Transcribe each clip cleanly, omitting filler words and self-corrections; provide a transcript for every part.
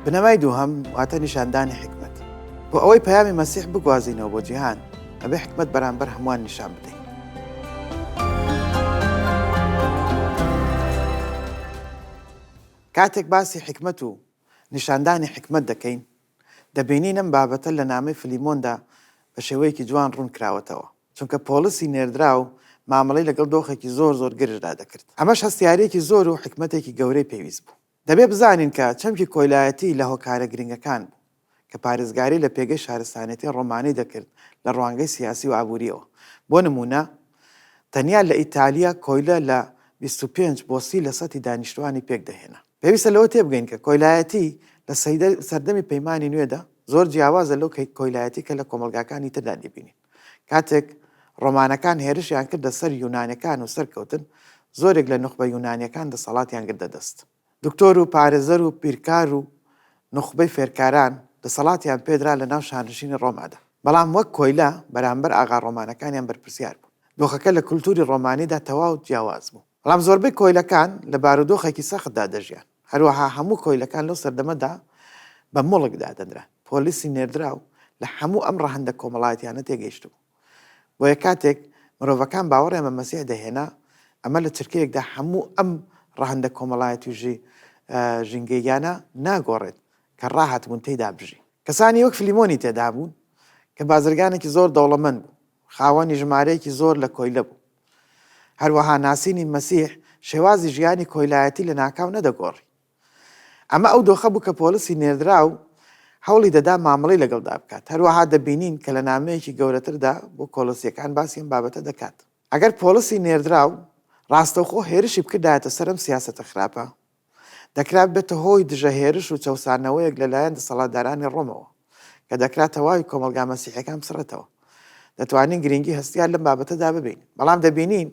بنەمای دووهەم واتە نیشاندانی حیکمەت. بۆ ئەوەی پەیامی مەسیح بگوازینەوە بۆ جیهان، ئەبێ حیکمەت بەرامبەر هەمووان نیشان بدەین. کاتێک باسی حیکمەت و نیشاندانی حیکمەت دەکەین، دەبینین ئەم بابەتە لە نامەی فلیمۆندا بە شێوەیەکی جوان ڕوون کراوەتەوە، چونکە پۆڵسی نێردراو مامەڵەی لەگەڵ دۆخێکی زۆر زۆر گرژدا دەکرد. ئەمەش هەستیارییەکی زۆر و حیکمەتێکی گەورەی پێویست بوو. دەبێ بزانین کە چەمکی کۆیلایەتی لە هۆکارە گرنگەکان بوو کە پارێزگاری لە پێگەی شارستانێتی ڕۆمانی دەکرد لە ڕوانگەی سیاسی و ئابوورییەوە. بۆ نموونە تەنیا لە ئیتالیا کۆیلە لە 25 بۆ 30 لەسەتی دانیشتوانی پێک دەهێنا. پێویستە لەوە تێبگەین کە کۆیلایەتی لە سەردەمی پەیمانی نوێدا زۆر جیاوازە لەو کۆیلایەتی کە لە کۆمەڵگاکانی تردا دەیبینین. کاتێک ڕۆمانەکان هێرشیان کردە سەر یونانەکان و سەرکەوتن، زۆرێک لە نوخبە یونانیەکان دەسەڵاتیان گرتە دەست. دکتۆر و پارێزەر و بیرکار و نوخبەی فێرکاران دەسەڵاتیان پێدرا لە ناو شانشینی ڕۆمادا. بەڵام وەک کۆیلە بەرامبەر ئاغا ڕۆمانەکانیان بەرپرسیار بوون. دۆخەکە لە کولتوری ڕۆمانیدا تەواو جیاواز بوو. بەڵام زۆربەی کۆیلەکان لە بارودۆخێکی سەختدا دەژیان. هەروەها هەموو کۆیلەکان لەو سەردەمەدا بە موڵک دادەنران. پۆلیسی نێردراو لە هەموو ئەم ڕەهەندە کۆمەڵایەتیانە تێگەیشتبوو. بۆیە کاتێک مرۆڤەکان باوەڕیان بە مەسیح دەهێنا، ئەمە لە چرکەیەکدا هەموو ئەم ڕەهەندە کۆمەڵایەتی و ژینگەییانە ناگۆڕێت کە ڕاهاتبوون تێیدا بژین. کەسانی وەک فلیمۆنی تێدابوون کە بازرگانێکی زۆر دەوڵەمەند بوو، خاوەنی ژمارەیەکی زۆر لە کۆیلە بوو. هەروەها ناسینی مەسیح شێوازی ژیانی کۆیلایەتی لەناکاو نەدەگۆڕی. ئەمە ئەو دۆخە بوو کە پۆڵسی نێردراو هەوڵی دەدا مامەڵەی لەگەڵدا بکات. هەروەها دەبینین کە لە نامەیەکی گەورەتردا بۆ کۆلۆسییەکان باسی ئەم بابەتە دەکات. ئەگەر پۆڵسی نێردراو ڕاستەوخۆ هێرشی بکردایەتە سەر ئەم سیاسەتە خراپە، دەکرا ببێتە هۆی دژە هێرش و چەوسانەوەیەک لەلایەن دەسەڵاتدارانی ڕۆمەوە کە دەکرا تەواوی کۆمەڵگا مەسیحیەکان بسڕێتەوە. دەتوانین گرنگی هەستیار لەم بابەتەدا ببینین. بەڵام دەبینین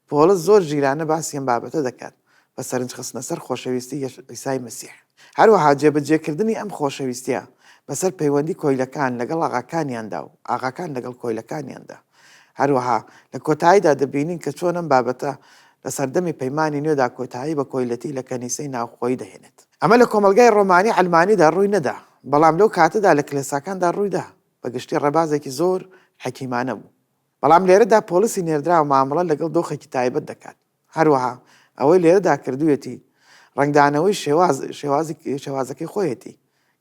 پۆڵس زۆر ژیرانە باسی ئەم بابەتە دەکات بە سەرنج خستنە سەر خۆشەویستی عیسای مەسیح. هەروەها جێبەجێکردنی ئەم خۆشەویستیە بەسەر پەیوەندی کۆیلەکان لەگەڵ ئاغاکانیاندا و ئاغاکان لەگەڵ کۆیلەکانیاندا. هەروەها لە کۆتاییدا دەبینین کە چۆن ئەم بابەتە لە سەردەمی پەیمانی نوێدا کۆتایی بە کۆیلەتی لە کەنیسەی ناوخۆیی دەهێنێت. ئەمە لە کۆمەڵگای ڕۆمانی عەلمانیدا ڕووی نەدا، بەڵام لەو کاتەدا لە کلێساکاندا ڕوویدا. بە گشتی ڕێبازێکی زۆر حەکیمانە بوو. بەڵام لێرەدا پۆڵسی نێردراو مامەڵە لەگەڵ دۆخێکی تایبەت دەکات. هەروەها ئەوەی لێرەدا کردوویەتی ڕەنگدانەوەی شێواز شێوازی شێوازەکەی خۆیەتی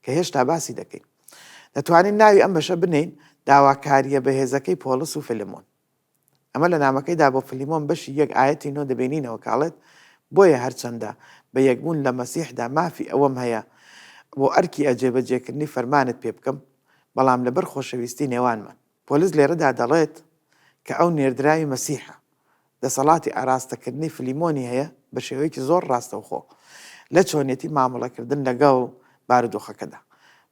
کە هێشتا باسی دەکەین. دەتوانین ناوی ئەم بەشە بنێین داواکارییە بەهێزەکەی پۆڵس و فیلمۆن. ئەمە لە نامەکەیدا بۆ فلیمۆن بەشی یەک ئایەتی نۆ دەبینینەوە کە ئەڵێت، بۆیە هەرچەندە بە یەکبوون لە مەسیحدا مافی ئەوەم هەیە بۆ ئەرکی ئەجێبەجێکردنی فەرمانت پێ بکەم، بەڵام لەبەر خۆشەویستی نێوانمان. پۆلس لێرەدا دەڵێت کە ئەو نێردراوی مەسیحە، دەسەڵاتی ئاراستەکردنی فلیمۆنی هەیە بە شێوەیەکی زۆر ڕاستەوخۆ لە چۆنیەتی مامەڵەکردن لەگەڵ بارودۆخەکەدا،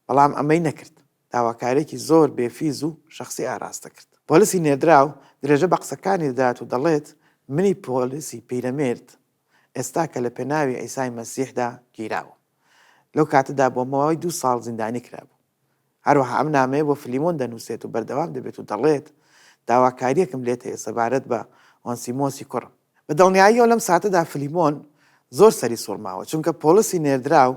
بەڵام ئەمەی نەکرد. داواکارییەکی زۆر بێ فیز و شەخسی ئاراستە کرد. پۆلیسی نێردراو درێژە بە قسەکانی دەدات و دەڵێت، منی پۆلیسی پیرەمێرد ئێستا کە لە پێناوی عیسای مەسیحدا گیراوم. لەو کاتەدا بۆ ماوەی دوو ساڵ زیندانی کرابوو. هەروەها ئەم نامەیە بۆ فلیمۆن دەنووسێت و بەردەوام دەبێت و دەڵێت، داواکارییەکم لێت هەیە سەبارەت بە ئۆنسیمۆسی کوڕم. بە دڵنیاییەوە لەم ساتەدا فلیمۆن زۆر سەری سوڕماوە، چونکە پۆڵسی نێردراو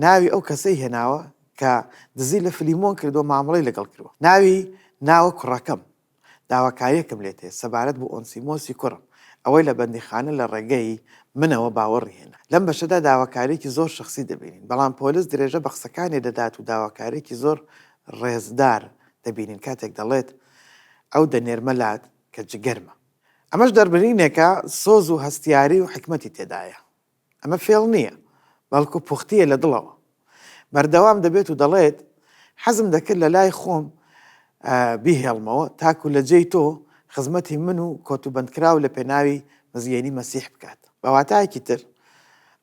ناوی ئەو کەسەی هێناوە کە دزی لە فلیمۆن کردووە مامەڵەی لەگەڵ کردووە. ناوی ناوە کوڕەکەم. داواکارییەکم لێت هەیە سەبارەت بۆ ئۆنسیمۆسی کوڕم، ئەوەی لە بەندیخانە لە ڕێگەی منەوە باوەڕی هێنا. لەم بەشەدا داواکارییەکی زۆر شەخسی دەبینین، بەڵام پۆلس درێژە بە قسەکانی دەدات و داواکارییەکی زۆر ڕێزدار دەبینین کاتێک دەڵێت، ئەو دەنێرمە لات کە جگەرمە. ئەمەش دەربرینێکە سۆز و هەستیاری و حیکمەتی تێدایە. ئەمە فێڵ نییە، بەڵکو پوختییە لە دڵەوە. بەردەوام دەبێت و دەڵێت، حەزم دەکرد لە لای خۆم بیهێڵمەوە تاکو لە جێی تۆ خزمەتی من و کۆتوبەندکراو لە پێناوی مزگێنی مەسیح بکات. بە واتایەکی تر،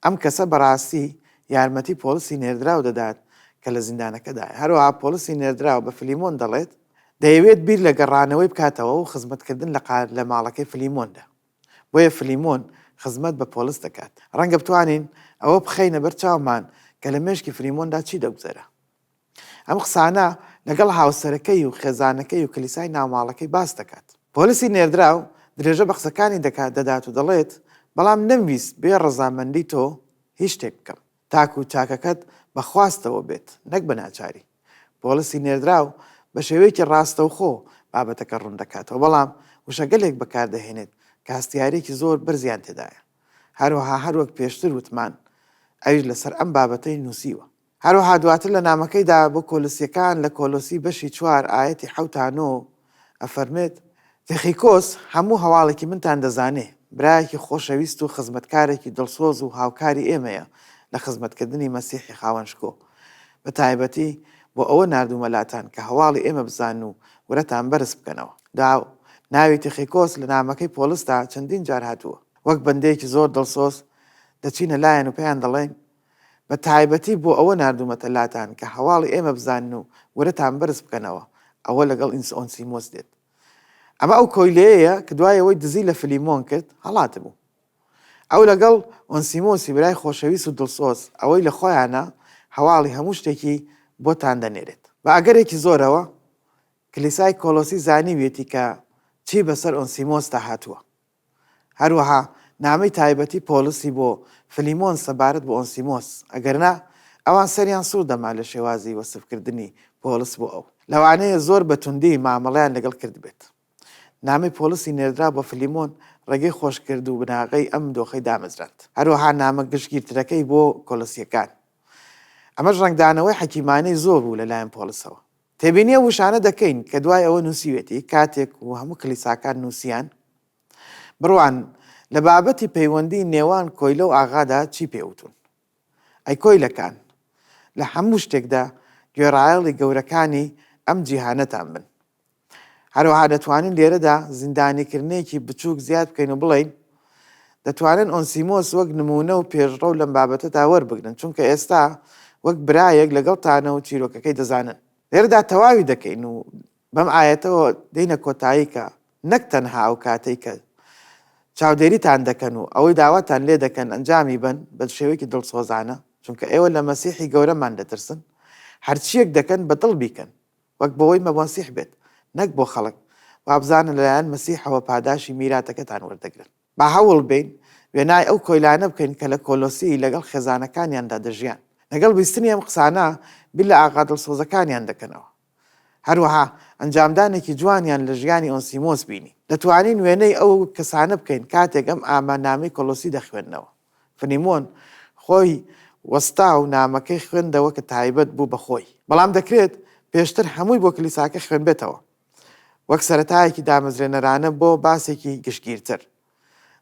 ئەم کەسە بەڕاستی یارمەتی پۆڵسی نێردراو دەدات کە لە زیندانەکەدایە. هەروەها پۆڵسی نێردراو بە فلیمۆن دەڵێت، دەیەوێت بیر لە گەڕانەوەی بکاتەوە و خزمەتکردن لە لە ماڵەکەی فلیمۆندا. بۆیە فلیمۆن خزمەت بە پۆڵس دەکات. ڕەنگە بتوانین ئەوە بخەینە بەر چاومان کە لە مێشکی فلیمۆندا چی دەگوزەرا. ئەم قسانە لەگەڵ هاوسەرەکەی و خێزانەکەی و کلیسای ناوماڵەکەی باس دەکات. پۆلسی نێردراو درێژە بە قسەکانی دەکات دەدات و دەڵێت، بەڵام نەمویست بێ ڕەزامەندی تۆ هیچ شتێک بکەم. تاکو چاکەکەت بە خواستەوە بێت نەک بە ناچاری. پۆڵسی نێردراو بە شێوەیەکی ڕاستەوخۆ بابەتەکە ڕوون دەکاتەوە، بەڵام وشەگەلێک بەکار دەهێنێت کە هەستیارییەکی زۆر بەرزیان تێدایە. هەروەها هەروەک پێشتر وتمان ئەویش لەسەر ئەم بابەتەی نووسیوە. هەروەها دواتر لە نامەکەیدا بۆ کۆلسییەکان لە کۆلۆسی بەشی چوار ئایەتی حەوت تا نۆ ئەفەرموێت، تیخیکۆس هەموو هەواڵێکی منتان دەزانێ، برایەکی خۆشەویست و خزمەتکارێکی دڵسۆز و هاوکاری ئێمەیە لە خزمەتکردنی مەسیحی خاوەن شکۆ. بە تایبەتی بۆ ئەوە ناردوومە لاتان کە هەواڵی ئێمە بزانن و ورەتان بەرز بکەنەوە. دا ناوی تیخیکۆس لە نامەکەی پۆڵسدا چەندین جار هاتووە. وەک بەندەیەکی زۆر دڵسۆز دەچینە لایان و پێیان دەڵێین، بە تایبەتی بۆ ئەوە ناردوومەتە لاتان کە هەواڵی ئێمە بزانن و ورەتان بەرز بکەنەوە، ئەوە لەگەڵ ئۆنسیمۆس دێت. ئەمە ئەو کۆیلەیەیە کە دوای ئەوەی دزی لە فلیمۆن کرد، هەڵاتبوو. ئەو لەگەڵ ئۆنسیمۆسی برای خۆشەویست و دڵسۆز، ئەوەی لە خۆیانە، هەواڵی هەموو شتێکی بۆتان دەنێرێت. بە ئەگەرێکی زۆرەوە کلیسای کۆلۆسی زانیویەتی کە چی بەسەر ئۆنسیمۆسدا هاتووە. هەروەها نامەی تایبەتی پۆڵسی بۆ فلیمۆن سەبارەت بە ئۆنسیمۆس، ئەگەرنا ئەوان سەریان سوڕ دەما لە شێوازی وەسفکردنی پۆڵس بۆ ئەو. لەوانەیە زۆر بە توندی مامەڵەیان لەگەڵ کردبێت. نامەی پۆڵسی نێردراو بە فلیمۆن ڕێگەی خۆش کرد و بناغەی ئەم دۆخەی دامەزراند. هەروەها نامە گشتگیرترەکەی بۆ کۆلۆسییەکان. ئەمەش ڕەنگدانەوەی حەکیمانەی زۆر بوو لەلایەن پۆڵسەوە. تێبینی ئەو وشانە دەکەین کە دوای ئەوە نووسیوێتی، کاتێک و هەموو کلیساکان نووسیان، بڕوانن لە بابەتی پەیوەندی نێوان کۆیلە و ئاغادا چی پێ وتوون. ئەی کۆیلەکان، لە هەموو شتێکدا گوێڕایەڵی گەورەکانی ئەم جیهانەتان بن. هەروەها دەتوانین لێرەدا زیندانیکردنێکی بچووک زیاد بکەین و بڵێین، دەتوانن ئۆنسیمۆس وەک نموونە و پێشڕەو لەم بابەتەدا وەربگرن، چونکە ئێستا وەک برایەک لەگەڵتانە و چیرۆکەکەی دەزانن. لێرەدا تەواوی دەکەین و بەم ئایەتەوە دێینە کۆتایی کە نەک تەنها ئەو کاتەی کە چاودێریتان دەکەن و ئەوەی داواتان لێ دەکەن ئەنجامی بەن بە شێوەیەکی دڵسۆزانە، چونکە ئێوە لە مەسیحی گەورەمان دەترسن، هەرچییەک دەکەن بە دڵ بیکەن، وەک بۆوەی مەسیح بێت نەک بۆ خەڵک، وابزانن لەلایەن مەسیحەوە پاداشی میراتەکەتان وەردەگرن. با هەوڵ بەین وێنای ئەو کۆیلانە بکەین کە لە کۆلۆسی لەگەڵ خێزانەکانیاندا دەژیان. لەگەڵ بیستنی ئەم قسانە بیر لە ئاغا دڵسۆزەکانیان دەکەنەوە. هەروەها ئەنجامدانێکی جوانیان لە ژیانی ئۆنسیمۆس بینی. دەتوانین وێنەی ئەو کەسانە بکەین کاتێک ئەم ئامانامەی کۆلۆسی دەخوێننەوە. فلیمۆن خۆی وەستا و نامەکەی خوێندەوە کە تایبەت بوو بە خۆی. بەڵام دەکرێت پێشتر هەمووی بۆ کلیساکە خوێندبێتەوە وەک سەرەتایەکی دامەزرێنەرانە بۆ باسێکی گشتگیرتر.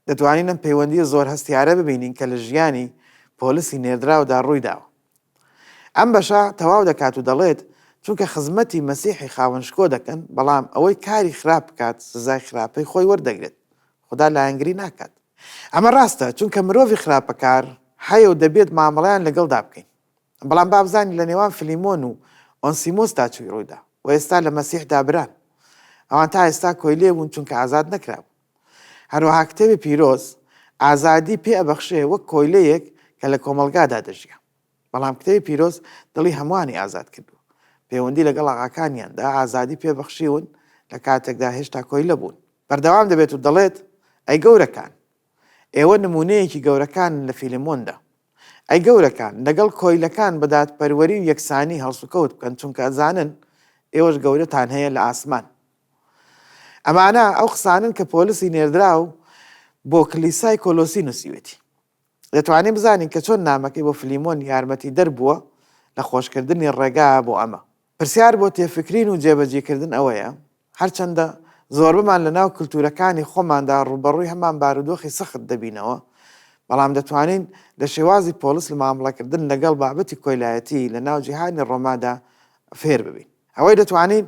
دەتوانین ئەم پەیوەندییە زۆر هەستیارە ببینین کە لە ژیانی پۆلسی نێردراودا ڕوویداوە. ئەم بەشە تەواو دەکات و دەڵێت، چونکە خزمەتی مەسیحی خاوەن شکۆ دەکەن، بەڵام ئەوەی کاری خراپ بکات سزای خراپەی خۆی وەردەگرێت. خودا لایەنگری ناکات. ئەمە ڕاستە، چونکە مرۆڤی خراپەکار هەیە و دەبێت مامەڵەیان لەگەڵدا بکەین. بەڵام با بزانین لە نێوان فلیمۆن و ئۆنسیمۆسدا چی ڕوویدا و ئێستا لە مەسیحدا بران. ئەوان تا ئێستا کۆیلەی بوون چونکە ئازاد نەکرابوون. هەروەها کتێبی پیرۆز ئازادی پێ ئەبەخشێ وەک کۆیلەیەک کە لە کۆمەڵگادا دەژیا. بەڵام کتێبی پیرۆز دڵی هەمووانی ئازاد کردووە. پەیوەندی لەگەڵ ئاغاکانیاندا ئازادی پێ بەخشیون لە کاتێکدا هێشتا کۆیلە بوون. بەردەوام دەبێت و دەڵێت، ئەی گەورەکان، ئێوە نموونەیەکی گەورەکانن لە فیلمۆندا. ئەی گەورەکان، لەگەڵ کۆیلەکان بە دادپەروەری و یەکسانی هەڵسوکەوت بکەن، چونکە ئەزانن ئێوەش گەورەتان هەیە لە ئاسمان. ئەمانە ئەو قسانەن کە پۆلسی نێردراو بۆ کلیسای کۆلۆسی نووسیوێتی. دەتوانین بزانین کە چۆن نامەکەی بۆ فلیمۆن یارمەتیدەر بووە لە خۆشکردنی ڕێگا بۆ ئەمە. پرسیار بۆ تێفکرین و جێبەجیکردن ئەوەیە، هەرچەندە زۆربەمان لەناو کلتورەکانی خۆماندا ڕووبەڕووی هەمان بارودۆخی سەخت دەبینەوە، بەڵام دەتوانین لە شێوازی پۆڵس لە مامەڵەکردن لەگەڵ بابەتی کۆیلایەتی لەناو جیهانی ڕۆمادا فێر ببین. ئەوەی دەتوانین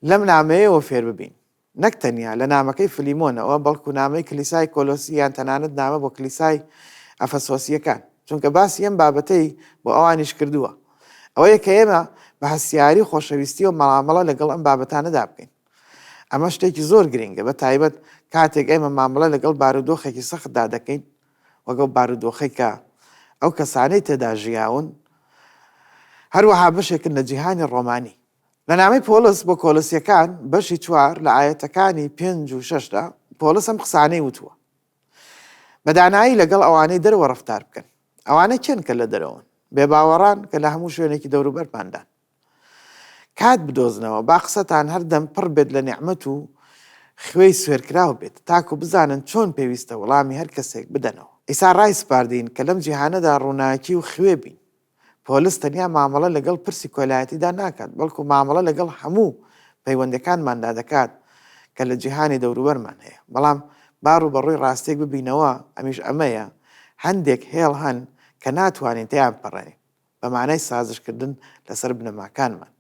لەم نامەیەوە فێر ببین، نەک تەنیا لە نامەکەی فلیمۆنەوە، بەڵکو نامەی کلیسای کۆلۆسی یان تەنانەت نامە بۆ کلیسای ئەفەسۆسییەکان، چونکە باسی ئەم بابەتەی بۆ ئەوانیش کردووە، ئەوەیە کە ئێمە بە هەستیاری و خۆشەویستییەوە مامەڵە لەگەڵ ئەم بابەتانەدا بکەین. ئەمە شتێکی زۆر گرنگە، بە تایبەت کاتێک ئێمە مامەڵە لەگەڵ بارودۆخێکی سەختدا دەکەین، وەک ئەو بارودۆخەی کە ئەو کەسانەی تێدا ژیاون، هەروەها بەشێکن لە جیهانی ڕۆمانی. لە نامەی پۆڵس بۆ کۆلۆسییەکان بەشی چوار لە ئایەتەکانی پێنج و شەشدا پۆڵس ئەم قسانەی وتووە، بە دانایی لەگەڵ ئەوانەی دەرەوە ڕەفتار بکەن. ئەوانە کێن کە لە دەرەوەن؟ بێباوەڕان کە لە هەموو شوێنێکی دەوروبەرماندان. کات بدۆزنەوە، با قسەتان هەردەم پڕ بێت لە نیعمەت و خوێی سوێرکراو بێت، تاکو بزانن چۆن پێویستە وەڵامی هەر کەسێک بدەنەوە. عیسا ڕایسپاردین کە لەم جیهانەدا ڕووناکی و خوێ بین. پۆلس تەنیا مامەڵە لەگەڵ پرسی کۆیلایەتیدا ناکات، بەڵکو مامەڵە لەگەڵ هەموو پەیوەندیەکانماندا دەکات کە لە جیهانی دەوروبەرمان هەیە. بەڵام با ڕووبەڕووی ڕاستیەک ببینەوە، ئەمیش ئەمەیە، هەندێک هێڵ هەن کە ناتوانین تێیانپەڕێنین، بە مانای سازشکردن لەسەر بنەماکانمان.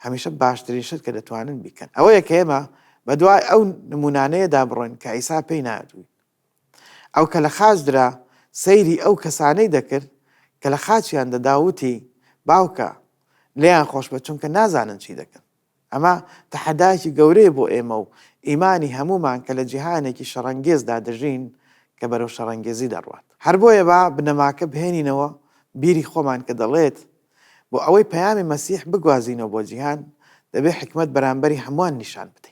هەمیشە باشترین شت کە دەتوانن بیکەن ئەوەیە کە ئێمە بەدوای ئەو نموونانەیەدا بڕۆین کە عیسا پێی ناردووین. ئەو کە لە خاچ درا، سەیری ئەو کەسانەی دەکرد کە لە خاچیان دەدا و وتی، باوکە، لێیان خۆشبە چونکە نازانن چی دەکەن. ئەمە تەحەدایەکی گەورەیە بۆ ئێمە و ئیمانی هەموومان کە لە جیهانێکی شەڕەنگێزدا دەژین کە بەرەو شەڕەنگێزی دەڕوات. هەر بۆیە با بنەماکە بهێنینەوە بیری خۆمان کە دەڵێت، بۆ ئەوەی پەیامی مەسیح بگوازینەوە بۆ جیهان، دەبێ حیکمەت بەرامبەری هەمووان نیشان بدەین.